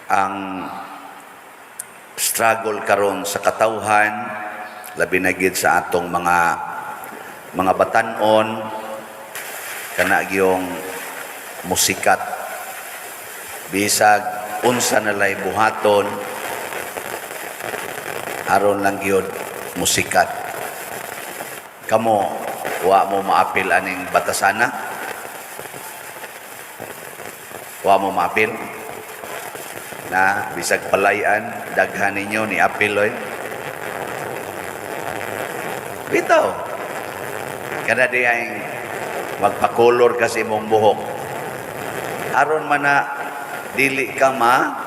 Ang struggle karon sa katawhan, labi na gid sa atong mga batan-on, kana gyung musikat. Bisag unsa na lay buhaton, aron lang gyud musikat. Kamo, wa mo maapil aning batasana? Wa mo maapil? Na bisag palayan, daghan ninyo ni apil oy. Bitaw. Kada di ay magpakulor kasi imong buhok. Aron man na dili ka ma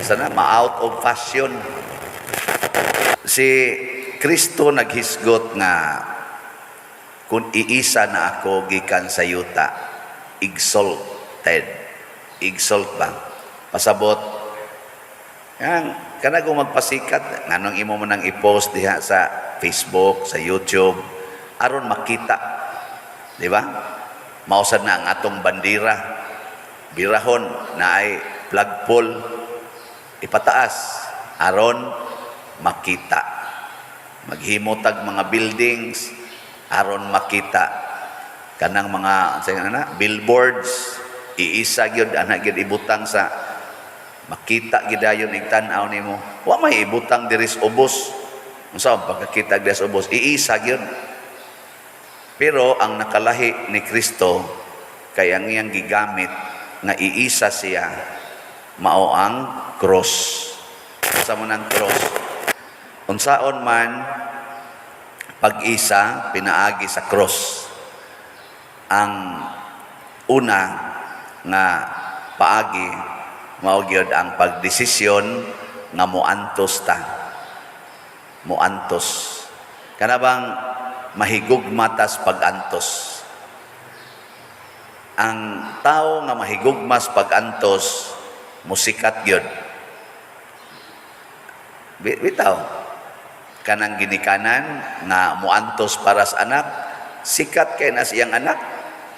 sana ma-out of fashion. Si Kristo naghisgot nga kung iisa na ako gikan sa yuta, exalted. Exalt ba? Pasabot. Yang kana kung magpasikat, nganong imo mo nang i-post diha sa Facebook, sa YouTube, aron makita. Di ba? Mao sad na ang atong bandira. Birahon na ay flagpole, ipataas aron makita. Maghimo tag mga buildings aron makita. Kanang mga sa na billboards, iisa gyud ana gyud ibutang sa makita gyud dayon ig tan-aw nimo. Wa may ibutang diri sa ubos. Unsa ang pagkakita diri sa ubos? Iisa gyud. Pero ang nakalahi ni Kristo kay ang iyang gigamit nga iisa siya mao ang cross. Unsa man ang cross? Unsaon man pag-isa pinaagi sa cross? Ang una nga paagi mao gyud ang pagdesisyon nga moantos ta. Moantos. Kana bang mahigugma tas pag-antos? Ang tao nga mahigugma sa pag-antos, musikat gyud. Bitaw. Kanang ginikanan nga muantos para sa anak, sikat kay na siyang anak.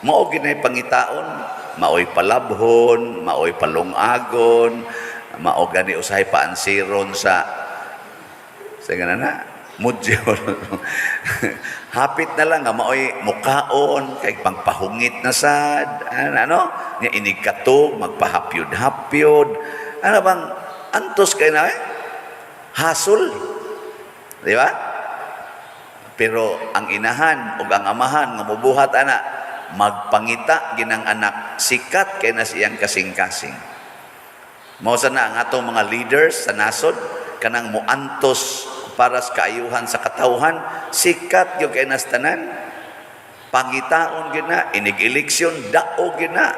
Mao ginay pangitaon, maoy palabhon, maoy palungagon, mao gani usahay paansiron sa gana na mudyo. Hapit na lang nga maoy mukaon kay pangpahungit na sad. Ano, ano? Nya inig katog, magpahapyod-hapyod. Ano bang antos kay na eh? Hasol. Di ba? Pero ang inahan ug ang amahan nga mubuhat ana, magpangita ginang anak, sikat kay na siyang kasing-kasing. Mao sa na ang atong mga leaders sa nasod, kanang muantos para sa kaayuhan sa katawhan, sikat gyud kay nas tanan. Pangitaon gyud na, inig eleksyon daog gyud na.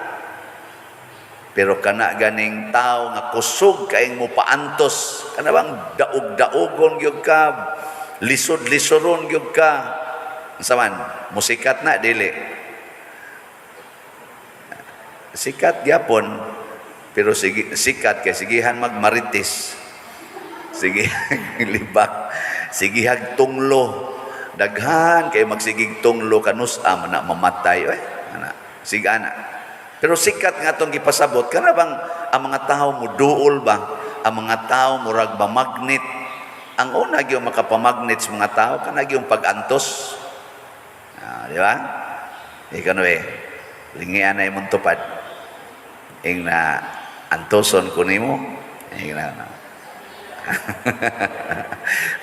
Pero kana ganing tao nga kusog kaing mo paantos, kana bang daog-daogon gyud ka, lisod-lisoron gyud ka. Unsa man, musikat na dili? Sikat gyapon, pero sige, sikat kay sigihan magmarites. Sige, libak. Sigihag tunglo. Daghan kay magsigig tunglo kanus-a man na mamatay oy. Ana, sige ana. Pero sikat nga atong gipasabot, kana bang ang mga tao muduol ba? Ang mga tao murag magnet. Ang una gyud makapamagnet sa mga tao kana gyud pag-antos. Ah, di ba? Ikaw no eh. Lingian na imong tupad. Ing na antoson ko nimo. Ing na.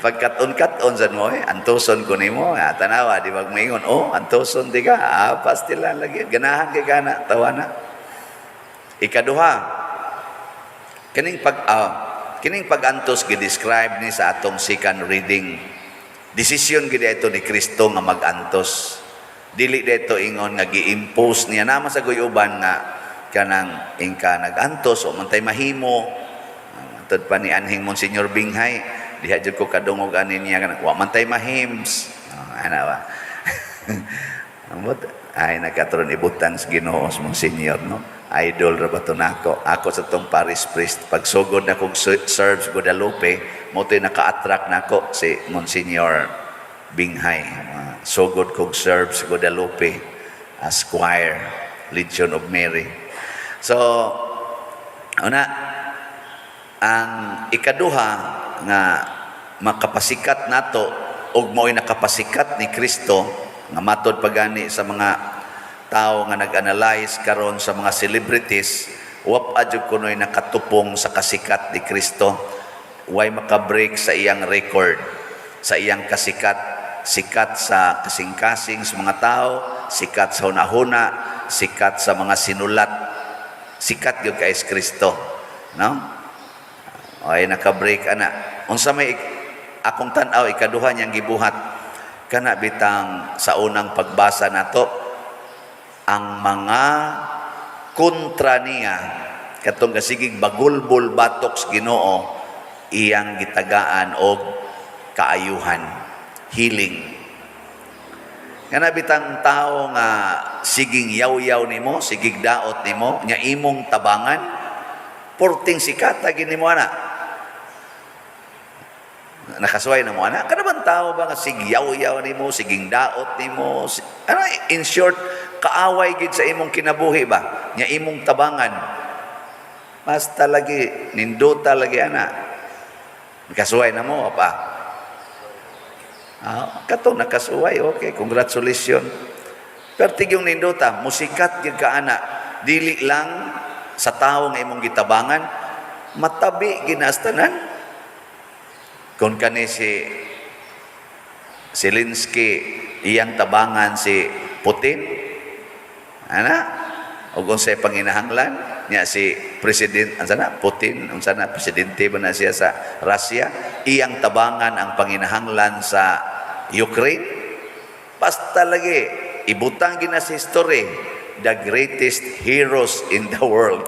Pagkat-on-kat-on sad mo eh, antoson ko nimo, ah, tanawa, di ba maingon, "Oh, antoson di ka," ah, pastila lagi, ganahan kay kana, tawa na. Ikaduha, kining pag-antos gi-describe ni sa atong second reading. Desisyon gid ito ni Kristo nga mag-antos. Dili dito ingon nga gi-impose niya naman sa guyuban nga kanang ingka nag-antos o man tay mahimo. Tud pa ni anhing Monsignor Binghay, diha jud ko kadungog ani niya kanang wa man tay mahims. Oh, ana ba? Ambot ay nagkatron ibutang sa Ginoo sa Monsignor, no. Idol ra ba to nako. Ako sa tong parish priest, pagsugod na kog serve sa Guadalupe, mo to'y naka-attract nako si Monsignor Binghay. Sugod kog serve sa Guadalupe as choir, Legion of Mary. So, Una, ang ikaduha nga makapasikat nato ug mao'y nakapasikat ni Kristo nga matod pagani sa mga tao nga nag-analyze karon sa mga celebrities, wa pa jud kuno'y nakatupong sa kasikat ni Kristo. Way makabreak sa iyang record, sa iyang kasikat. Sikat sa kasing-kasing sa mga tao, sikat sa hunahuna, sikat sa mga sinulat, sikat gyud kay Kristo, no? Ay naka-break ana. Unsa may akong tan-aw ikaduha niyang gibuhat, kana bitang sa unang pagbasa nato, ang mga kontra niya, katong gasigig bagulbol batok sa Ginoo, iyang gitagaan og kaayuhan, healing. Kana bitang tao nga siging yaw-yaw nimo, sigig daot nimo, nya imong tabangan, porting sikata gini mo ana. Nakasuway na mo ana. Kana bang tao ba nga sig yaw-yaw nimo, siging daot nimo, ano, in short, kaaway gid sa imong kinabuhi ba? Nya imong tabangan. Basta lagi nindota lagi ana. Nakasuway na mo pa. Ah, katong nakasuway, okay, congratulations. Pero tigyong nindota, musikat gyud ka ana. Dili lang sa tawo nga imong gitabangan, matabi ginastanan. Kung kani si Zelensky, iyang tabangan si Putin, ana, ug unsay panginahanglan niya si President, unsa na, Putin, unsa na, presidente ba na siya sa Russia, iyang tabangan ang panginahanglan sa Ukraine. Basta lagi ibutang gina sa history, the greatest heroes in the world.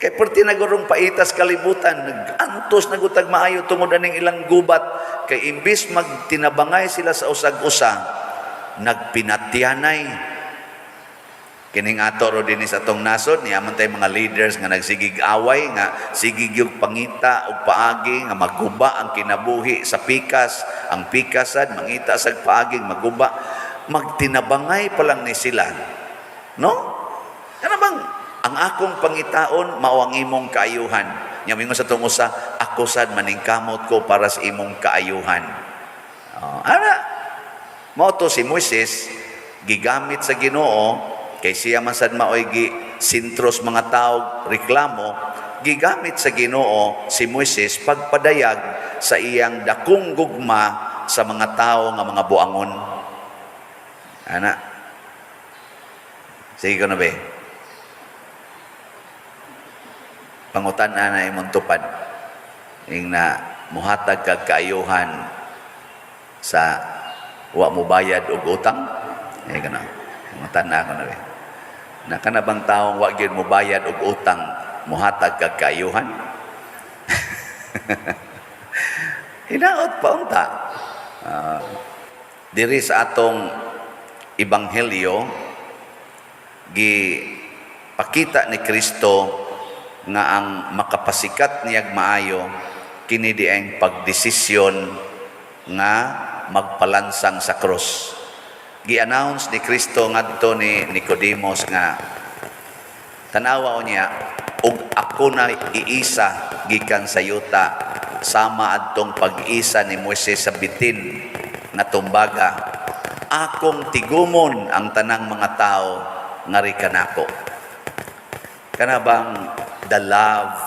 Kay perti nagurong paitas kalibutan, nag-antos nagutag maayo tungod aning ilang gubat, kay imbis magtinabangay sila sa usag-usa, nagpinatyanay. Kining ato ro dinhi sa atong nasod, niya man tay mga leaders nga nagsigig away, nga sigig yung pangita og paagi nga maguba ang kinabuhi sa pikas, ang pikasad mangita sa paagi maguba, magtinabangay pa lang ni sila. No? Kana bang ang akong pangitaon mao ang imong kaayuhan? Nya mingon sa tong usa, ako sad maningkamot ko para sa imong kaayuhan. Oh, ana. Mao to si Moises, gigamit sa Ginoo kay siya man sad maoy gi sentros mga tao reklamo. Gigamit sa Ginoo si Moises pagpadayag sa iyang dakong gugma sa mga tao nga mga buangon. Ana. Sige ko na be. Pangutan na imong tupad. Ing na muhatag kag kaayuhan sa wa mo bayad og utang. Eh kana. Pangutan na ako na be. Na kana bang taong wa gyud mo bayad og utang, muhatag kag kaayuhan? Hinaot pa unta. Diri sa atong ebanghelyo, gi pakita ni Kristo nga ang makapasikat niyag maayo kini di ang pagdesisyon nga magpalansang sa krus. Gi-announce ni Kristo ngadto ni Nicodemos nga tanawa niya, "Og ako na iisa gikan sa yuta sama adtong pag-isa ni Moises sa bitin nga tumbaga, akong tigumon ang tanang mga tao ngari kanako." Kana bang the love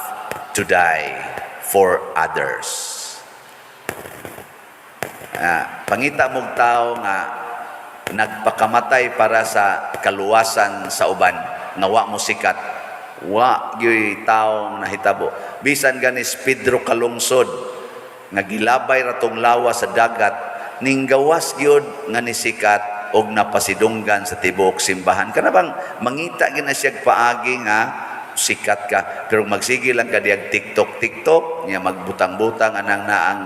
to die for others. Pangita mong tao nga nagpakamatay para sa kaluwasan sa uban nga wa mo sikat, wa gyuy taong nahitabo. Bisan ganis Pedro Kalungsod nga gilabay ratong lawa sa dagat, ninggawas gyud nga nisikat og napasidunggan sa tibuok simbahan. Kana bang mangita gyud na siya paagi nga sikat ka, pero magsige lang ka diyag TikTok TikTok nya, magbutang-butang anang naang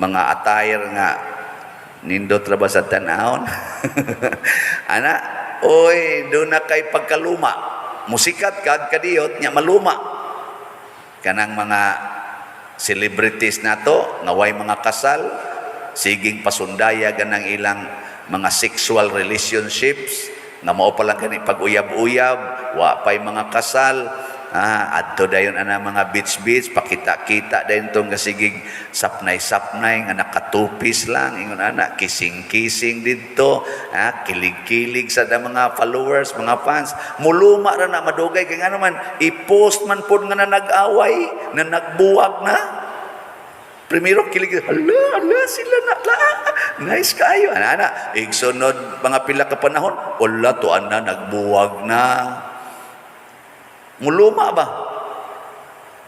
mga attire nga nindot ra ba sa tan-awon ana, oy, do na kay pagkaluma, musikat kag kadiyot nya maluma. Kanang mga celebrities nato nga way mga kasal, siging pasundaya ganang ilang mga sexual relationships nga mao pa lang gani pag-uyab-uyab, wa pay mga kasal. Adto dayon ana mga beach beach, pakita-kita dayon tong gasigig sapnay-sapnay nga nakatupis lang ingon ana, kissing-kissing didto, kilig-kilig sa da mga followers, mga fans. Muluma ra na madugay kay ngano man i-post man pod nga na nag-away, na nagbuwag na. Primero kilig, hala, hala, sila na, la, nice kayo. Ana, ana, igsunod mga pila ka panahon, wala to ana, nagbuwag na. Muluma ba?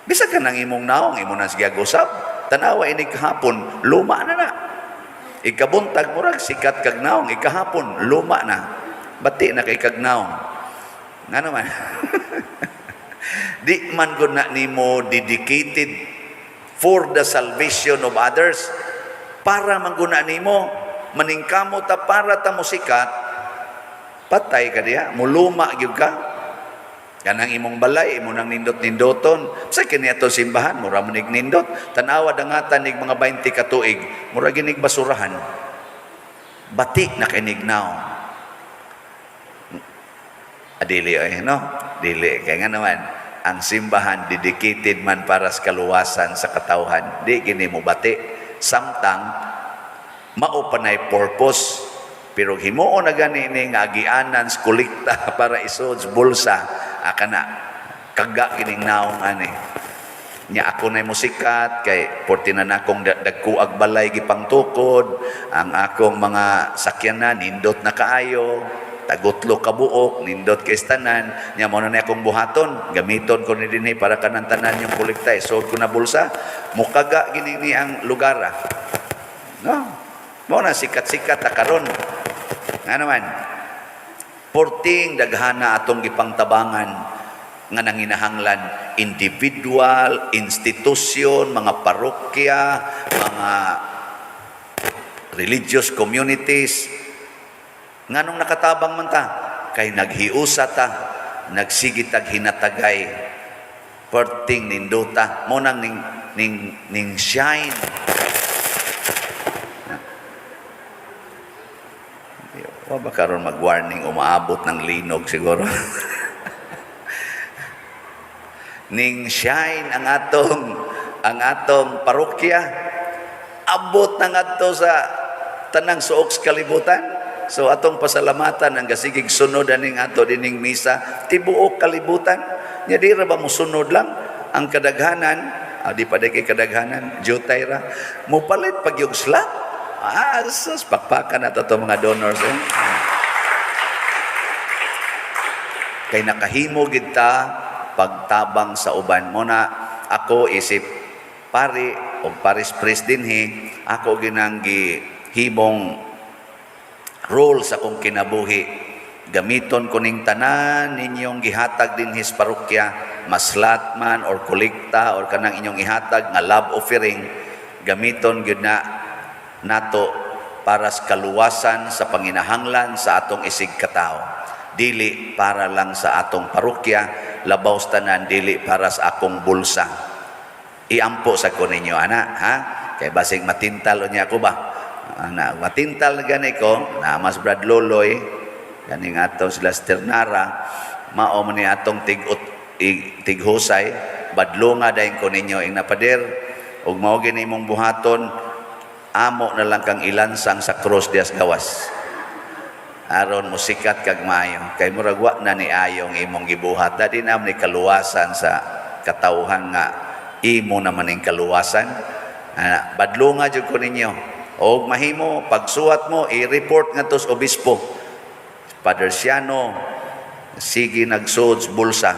Bisa ka nang imong naong, imo na sige usab. Tanawa ini kahapon, luma na na. Ikabuntag murag sikat kag naong, ikahapon, luma na. Bati na kay kag naong. Nga naman. Di man gud na nimo dedicated for the salvation of others. Para man gud na nimo, maningkamo ta para ta mo sikat, patay ka diya, muluma gyud ka. Kanang imong balay, imo nang nindot-nindoton. Sa kini ato simbahan, mura man nindot. Tanawa dangatan nig mga 20 ka tuig, mura ginig basurahan. Bati na kinig naong. Adili ay no? Dili kay nga naman ang simbahan dedicated man para sa kaluwasan sa katawhan. Di gini mo bati samtang mao pa nay purpose, pero himuon na gani ni nga agianan sa kolekta para isod sa bulsa akana kaga kining naong ani nya. Ako na musikat kay porti na nakong dagkuag balay gipangtukod ang akong mga sakyanan, nindot na kaayo, tagutlo ka buok, nindot kay tanan nya. Mo na ni akong buhaton, gamiton ko ni dinhi para kanang tanan yung kolekta isod ko na bulsa. Mukaga gini ni ang lugar, ah. No, mo na sikat-sikat ta karon. Nga naman porting daghana atong gipangtabangan nga nanginahanglan individual, institusyon, mga parokya, mga religious communities. Nganong nakatabang man ta? Kay naghiusa ta, nagsigitag hinatagay, perting nindota, mo nang ning shine. Wa ba karon mag-warning, umaabot ng linog siguro. Ning shine ang atong parokya, abot na ngadto sa tanang suok sa kalibutan. So atong pasalamatan ang gasigig sunod aning ato dining misa tibuok kalibutan. Nya di ra ba musunod lang ang kadaghanan? Di pa kay kadaghanan, jutay ra mupalit pag yung slot. Sus, pakpakan na to mga donors, eh. Kay nakahimo gid ta pagtabang sa uban. Mo na ako isip pari o parish priest dinhi, ako ginang gihimong role sa akong kinabuhi. Gamiton ko ning tanan ninyong gihatag dinhi sa parokya, maslat man or kolekta or kanang inyong ihatag nga love offering, gamiton gyud na nato para sa kaluwasan sa panginahanglan sa atong isig katao. Dili para lang sa atong parokya, labaw sa tanan dili para sa akong bulsa. Iampo sa ko ninyo ana, ha? Kay basig matintal unya ako ba? Ana, matintal na gani ko, na mas Brad Loloy, ganing atong sila Sternara, mao man ni atong tighusay, badlonga dayon ko ninyo ing napader, ug mao gini imong buhaton, amo na lang kang ilansang sa cross dias gawas. Aron musikat kag maayo kay murag wa na ni ayong imong gibuhat. Dadi na ni kaluwasan sa katawhan nga imo naman ning kaluwasan. Ana, badlonga jud ko ninyo. Og mahimo pagsuwat mo, i-report ngadto sa obispo. Father Siano sige nagsuod sa bulsa.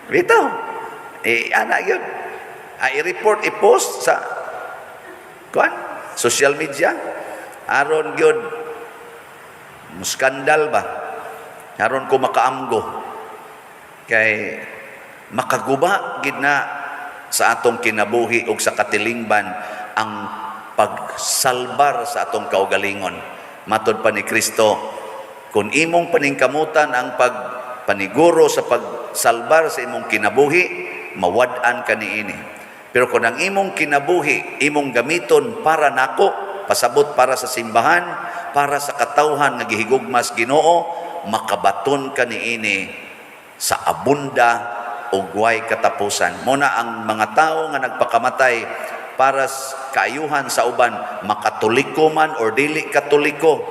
Bitaw. Eh, ana yun. I-report, i-post sa kuan, social media. Aron gyud muskandal ba? Aron ko makaamgo. Kay makaguba gid na sa atong kinabuhi ug sa katilingban ang pagsalbar sa atong kaugalingon. Matod pa ni Kristo, kung imong paningkamutan ang pagpaniguro sa pagsalbar sa imong kinabuhi, mawad-an ka niini. Pero kung ang imong kinabuhi, imong gamiton para nako, pasabot para sa simbahan, para sa katawhan nga gihigugmas Ginoo, makabaton ka niini. Sa abunda ug way katapusan. Mao na ang mga tao nga nagpakamatay para sa kaayuhan sa uban, makatoliko man or dili Katoliko.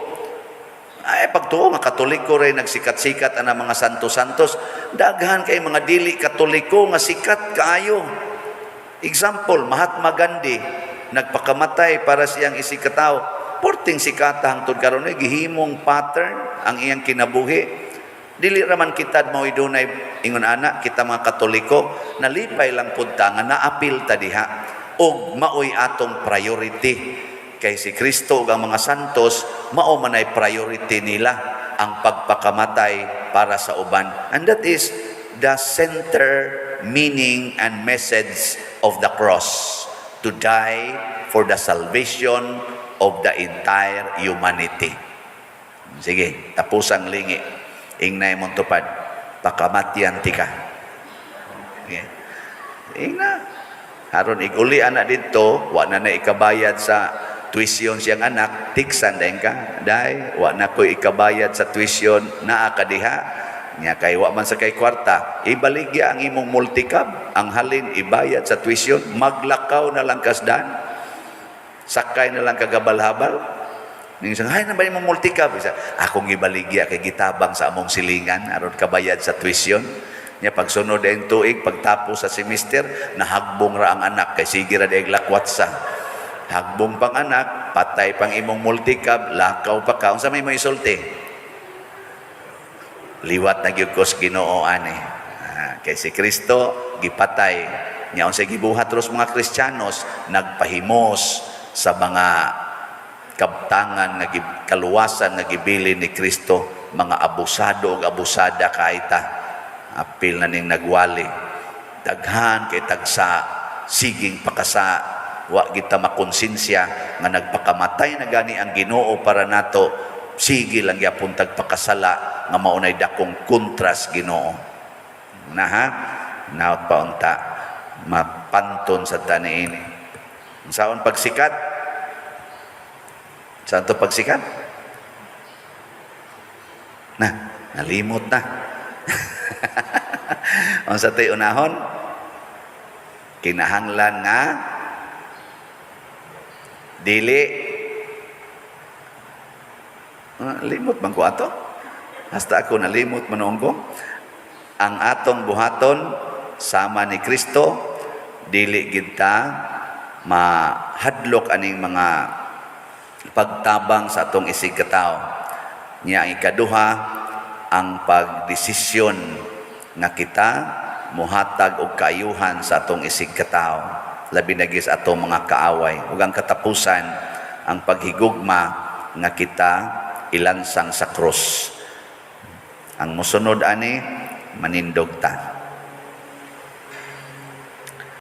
Ay, pagtuo nga Katoliko ray nagsikat-sikat ang mga santos-santos, daghan kay mga dili Katoliko nga sikat kaayo. Example, Mahatma Gandhi, nagpakamatay para siyang isigkatawo. Porting sikata hangtod karon eh, gihimong pattern ang iyang kinabuhi. Dili raman kita mao'y dunay ingon ana. Kita mga Katoliko, nalipay lang pud ta nga naapil ta diha ug maoy atong priority kay si Kristo ug ang mga santos, mao manay priority nila ang pagpakamatay para sa uban. And that is the center meaning and message of the cross: to die for the salvation of the entire humanity. Sige, tapos ang lingi. Ingnay mong tupad, "Pakamatyan tika." Sige. Ingna. Haron iguli anak dito, wa na na ikabayad sa tuition siyang anak, tiksan dayon ka. "Day, wa na ko ikabayad sa tuition, naa ka diha." Nya kay wa man sa kay kwarta, ibaligya ang imong multicab, ang halin ibayad sa tuition, maglakaw na lang kasdan. Sakay na lang kagabal-habal. Ning isang, "Ay, na ba imong multicab?" Isa, "Akong ibaligya kay gitabang sa among silingan, aron kabayad sa tuition." Nya pagsunod ang tuig, pagtapos sa semester, nahagbong ra ang anak, kay sige ra diay lakwat sa. Hagbong pang anak, patay pang imong multicab, lakaw pa ka. Unsa may mo isulti? "Liwat na gyud ko sa Ginoo ani." Ah, kay si Kristo gipatay. Nya unsay gibuhat ros mga Kristiyanos, nagpahimos sa mga kabtangan nga kaluwasan nga gibilin ni Kristo, mga abusado ug abusada kaita. Apil na ning nagwali. Daghan kay tagsa siging pakasa, wa kita makonsensya nga nagpakamatay na gani ang Ginoo para nato, sige lang gyapon tag pakasala nga maunay dakong kontras Ginoo. Na ha, naot pa unta mapanton sa taniini. Saon pagsikat? Saan to pagsikat? Na, nalimot na. Unsa to'y unahon? Kinahanglan nga dili. Ah, limot man ko ato. Hasta ako nalimot man ko. Ang atong buhaton sama ni Kristo, dili kita mahadlok aning mga pagtabang sa atong isig katawo. Nya ang ikaduha, ang pagdesisyon nga kita muhatag og kaayuhan sa atong isig katawo, labi na gyud sa atong mga kaaway. Ug ang katapusan, ang paghigugma nga kita ilansang sa krus. Ang musunod ani, manindog ta.